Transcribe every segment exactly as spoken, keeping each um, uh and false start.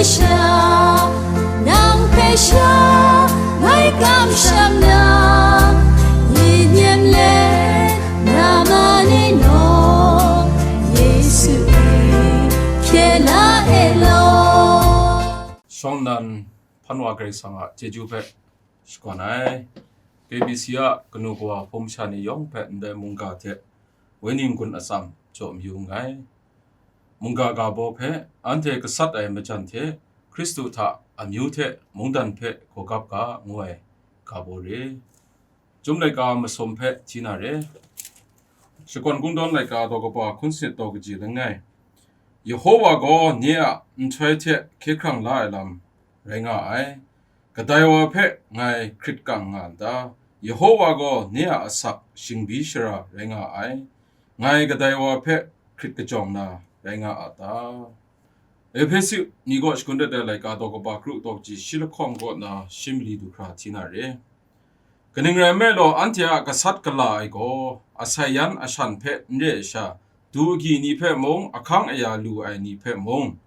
Sha, nang hpe sha, ngai kamsham na, yin yem le, na ma ni naw, Yesu e, hkye la e law. Shawng nnan hpan wa Karai Kasang a chyeju hpe shakawn ai. K B C a kanu kawa hpung masha ni yawng hpe ndai mungga hte wenyi n-gun atsam jaw mayu nngai. Mungga ga baw hpe anhte gasat ai majan hte Hkristu hta amyu hte mungdan hpe hkawgap ga ngu ai ga baw re. Chyum laika masum hpe hti na re. Shakawn Kungdawn laika daw kaba hkun sanit daw kaji langai. Yehowa gaw nye a nhtoi hte hkye hkrang la ai lam rai nga ai. Kadai wa hpe ngai hkrit kang nga n ta? Yehowa gaw nye a asak shingbi shara rai nga ai. Ngai kadai wa hpe hkrit kajawng na rai nga a ta? Ehpesu ni kaw shakun dat ai laika daw kaba kru daw kaji shi lahkawng kaw na shi mali du hkra hti na re. Kaning rai nme law, anhte a gasat gala ai gaw, asai yan ashan hpe n re ai sha, du agyi ni hpe mung, ahkang aya lu ai ni hpe mung,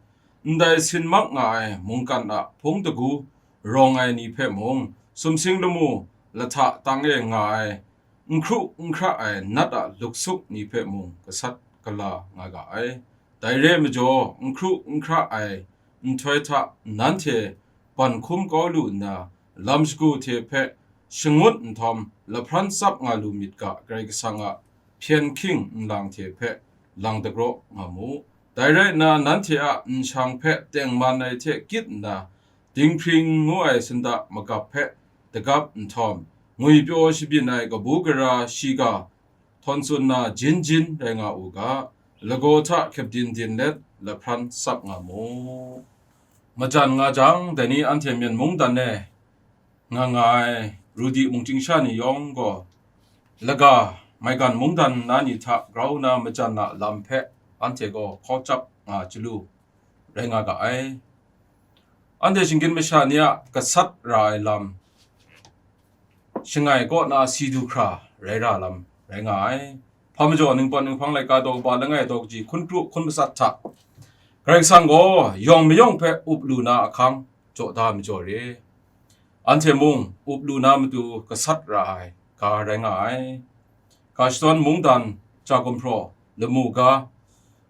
ndai sin mak nga ai mungkan a hpung dagu rawng ai ni hpe mung, sumsing lamu lahta tang e nga ai, n hkru n hkra ai nat a luksuk ni hpe mung gasat gala nga ga ai. Dai re ai majaw, n hkru n hkra ai nhtoi hta nanhte ban hkum kau lu nna, lam shagu hte hpe shangut nhtawm, lahpran tsap nga lu myit ga, Karai Kasang a hpyen hking nlang hte hpe lang dagraw nga mu. Dai rai nna, nanhte a nshang hpe tengman ai hte kyit nna, dinghpring ngu ai sinda magap hpe dagap nhtawm, ngwipyaw shabyin ai kabu gara shiga htawn tsun na jin jin rai nga u ga, lagaw hta hkyep din din let lahpran tsap nga mu. Majan nga jang, dai ni anhte Myen mungdan e nga nga ai Rudi mungchying sha ni yawng gaw, laga maigan mungdan na ni hta grau na majan a lam hpe anhte gaw hkawcap nga chyalu rai nga ga ai. Anhte shinggyim masha ni a gasat ra ai lam shangai kaw na si du hkra rai ra lam rai nga ai. Hpa majaw, Ningpawt Ninghpang laika daw kaba langai daw kaji hkun pru hkun matsat hta, Karai Kasang gaw yawng mayawng hpe up lu na ahkang jaw da majaw re. Anhte mung up lu na matu gasat ra ai ga rai nga ai. Ga shadawn mungdan, ja gumhpraw, lamu ga,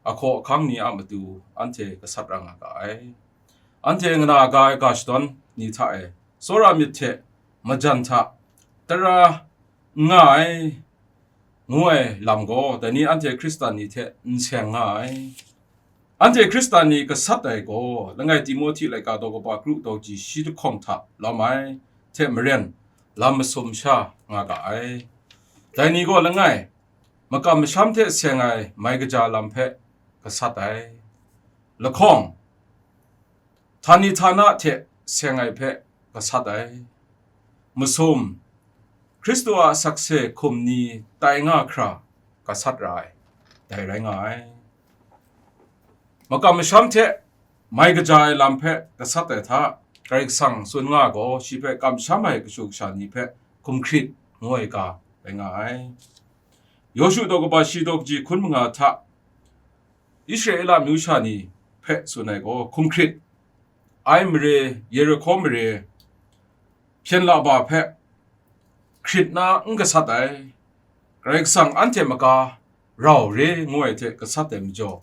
ahkaw ahkang ni a matu anhte gasat ra nga ga ai. Anhte nga na ga ai ga shadawn ni hta e, tsawra myit hte majan hta tara n nga ai, ngu ai lam gaw, dai ni anhte Hkristan ni hte n seng nga ai. Anhte Hkristan ni gasat ai gaw, langai Timohti laika daw kaba kru daw ji shi lahkawng hta lawm ai hte maren, lam masum sha nga ga ai. Dai ni gaw langai, makam masham hte seng ai mai kaja lam hpe gasat ai. Lahkawng, htani htana hte seng ai hpe gasat ai. Masum, Hkristu a sakse hkum ni tai nga hkra gasat ra ai, dai rai nga ai. Makam masham hte mai kaja ai lam hpe gasat ai hta, Karai Kasang tsun nga gaw, shi hpe kamsham ai kashu kasha ni hpe hkum hkrit ngu ai ga rai nga ai. Yawshu daw kaba shi daw kaji hkun manga hta, Israela amyu sha ni hpe tsun ai gaw, hkum hkrit, Ai mare, Yerihko mare, hpyen la ba hpe hkrit na n gasat ai, Karai Kasang anhte maga rau re ngu ai hte gasat ai majaw,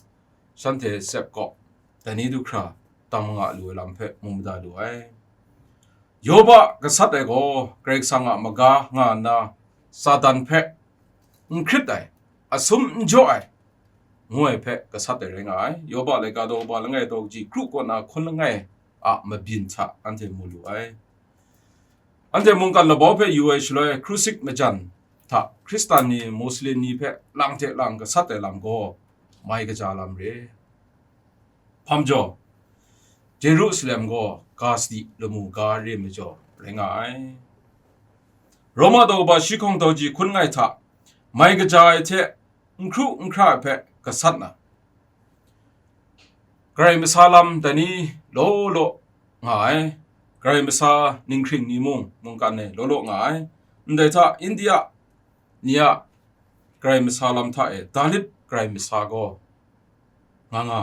shanhte tsep gaw dai ni du hkra tam nga lu ai lam hpe mu mada lu ai. Yoba gasat ai gaw Karai Kasang a maga nga nna, Satan hpe n hkrit ai, asum n jaw ai, ngu ai hpe gasat ai rai nga ai. Yoba laika daw kaba langai daw kaji kru kaw na hkun langai a mabyin hta anhte mu lu ai. Anhte mungkan labau hpe yu ai shaloi, Krusik majan hta Hkristan ni Muslim ni hpe lang hte lang gasat ai lam gaw mai kaja lam re. Hpa majaw, Jerusalem gaw ga sadi lamu ga re majaw rai nga ai. Roma daw kaba shi hkawng daw ji hkun ngai hta, mai kaja ai hte n hkru n hkra ai hpe gasat na, Karai masa lam dai ni law law nga ai, Karai masa ninghkring ni mung mungkan e law law nga ai. Ndai hta India ni a Karai masa lam hta e Dalit Karai masa gaw nga nga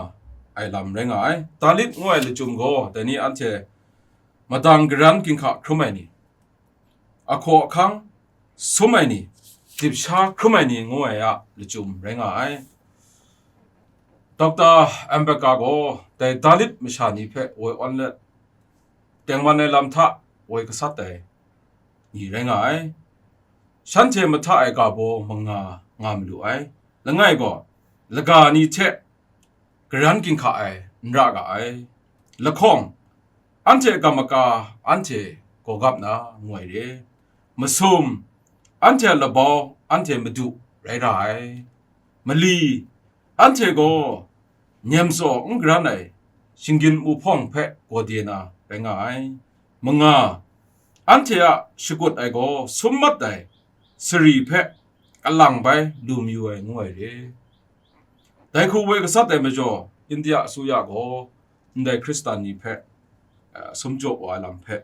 ai lam rai nga ai. Dalit ngu ai lachyum gaw, dai ni anhte madang garan ginhka hkrum ai ni, ahkaw ahkang sum ai ni, dipsha hkrum ai ni ngu ai a lachyum rai nga ai. Dokta Ambedkar gaw dai Dalit masha ni hpe woi awn let, tengman ai lam hta woi gasat ai ni rai nga ai. Shanhte mahta ai ga baw manga nga malu ai. Langai gaw, laga ni hte garan ginhka ai n ra ga ai. Lahkawng, anhte a kamaka anhte gawgap na ngu ai re. Masum, anhte a labau anhte madu rai ra ai. Mali, anhte gaw nyem tsaw n garan ai shinggin muhpawng hpe gawde na rai nga ai. Manga, anhte a shakut ai gaw sum mat ai sari hpe kalang bai lu mayu ai ngu ai re. Dai hku woi gasat ai majaw, India asuya gaw ndai Hkristan ni hpe, eh, sumjaw wa ai lam hpe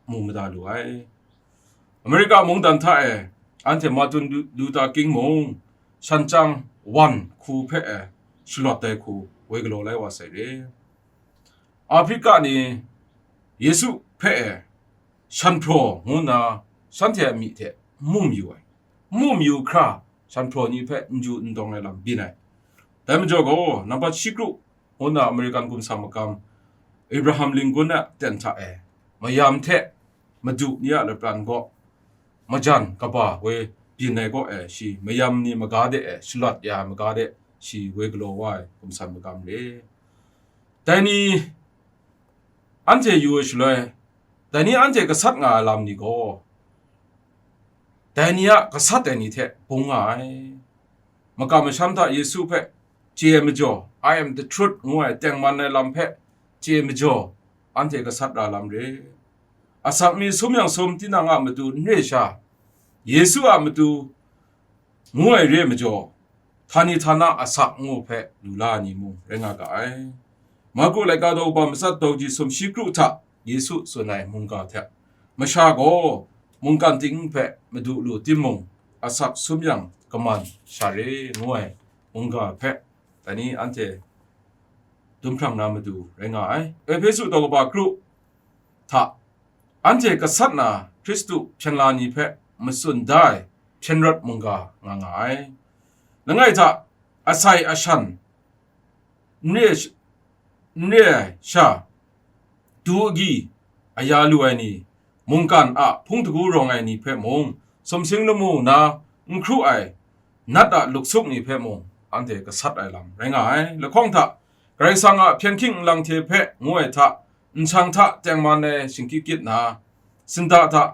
mu mada lu ai. Amerika mungdan hta e anhte Martin Lu- Luther King mung shan chyang wan hku hpe e shalawt ai hku woi galaw lai wa sai re. Afrika ni Yesu hpe e shanhpraw ngu nna shanhte a myi hte n mu mayu ai. N mu mayu hkra shanhpraw ni hpe n ju n dawng ai lam byin ai. Dai majaw gaw, nambat shi kru ngu nna American gumsang magam Abraham Lincoln a ten hta e mayam hte madu ni a lapran gaw majan kaba woi byin ai gaw e, shi mayam ni maga de e shalawt ya ai maga de shi woi galaw wa ai gumsang magam re. Dai ni anhte yu ai shaloi, dai ni anhte gasat nga ai lam ni gaw, dai ni a gasat ai ni hte bung nga ai. Makam masham hta Yesu hpe chye ai majaw, "I am the truth," ngu ai tengman ai lam hpe chye ai majaw, anhte gasat ra lam re. Asak mi sum yang sum, tinang a matu n re sha, Yesu a matu ngu ai re ai majaw, htani htana asak ngu hpe lu la ai ni mung rai nga ga ai. Marku laika daw kaba matsat daw kaji sumshi kru hta Yesu tsun ai mungga hte, masha gaw mungkan ting hpe madu lu timung, asak sum yang kaman sha re ngu ai mungga hpe, dai ni anhte dumhprang na matu rai nga ai. Ehpesu daw kaba kru hta anhte gasat na Hkristu hpyen la ni hpe matsun da ai hpyen rawt mungga nga nga ai. Langai hta asai ashan n re, n re ai sha, du agyi aya lu ai ni, mungkan a hpung htagu rawng ai ni hpe mung, sumsing lamu na n hkru ai nat a luksuk ni hpe mung, anhte gasat ai lam rai nga ai. Lahkawng hta, Karai Kasang a hpyen hkying nlang hte hpe ngu ai hta, nshang hta tengman ai shingkyit kyit na, sinda hta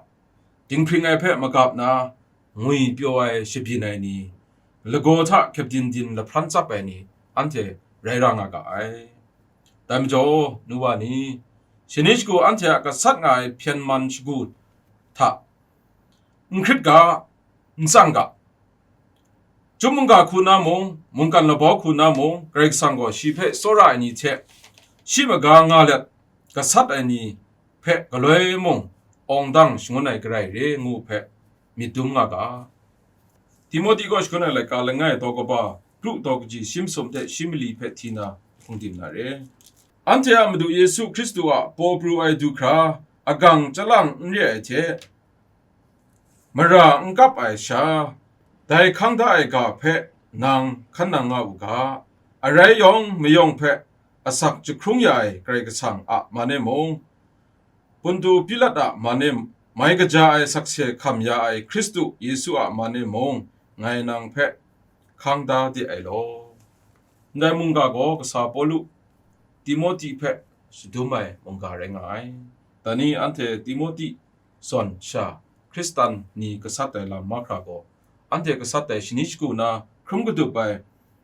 dinghpring ai hpe magap na, ngwi pyaw ai shabyin ai ni, lagaw hta hkyep din din lahpran tsap ai ni, anhte rai ra nga ga ai. Dai majaw, nu wa ni, shani shagu anhte a gasat nga ai hpyen man shagu hta n hkrit ga, n tsang ga. Chyum mungga hku na mung, mungkan labau hku na mung, Karai Kasang gaw shi hpe tsawra ai ni hte, shi maga nga let gasat ai ni hpe galoi mung awng dang shangun ai garai re ngu hpe myit dum nga ga. Timote kaw shangun ai laika langai daw kaba, kru daw kaji shi masum hte shi mali hpe hti na hkungdim na re. Anhte a Madu Yesu Hkristu a paw pru ai du hkra, agang chyalang n re ai hte, mara n kap ai sha, dai hkang da ai ga hpe nang hkan nang nga u ga, arai yawng mayawng hpe asak jahkrung ya ai Karai Kasang a man e mung, Puntu Pilat a man e, mai kaja ai sakse hkam ya ai Hkristu Yesu a man e mung, ngai nang hpe hkang da de ai law. Ndai mungga gaw kasa Pawlu Timote hpe shadum ai mungga rai nga ai. Dai ni anhte Timote zawn sha Hkristan ni gasat ai lam mahkra gaw, anhte gasat ai shani shagu na hkrum kadup ai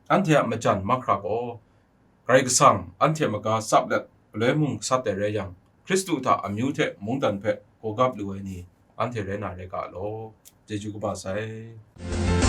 anhte a majan mahkra gaw, Karai Kasang anhte maga tsap let galoi mung gasat ai rai yang, Hkristu hta amyu hte mungdan hpe gawgap lu ai ni anhte rai na rai ga law. Chyeju kaba sai.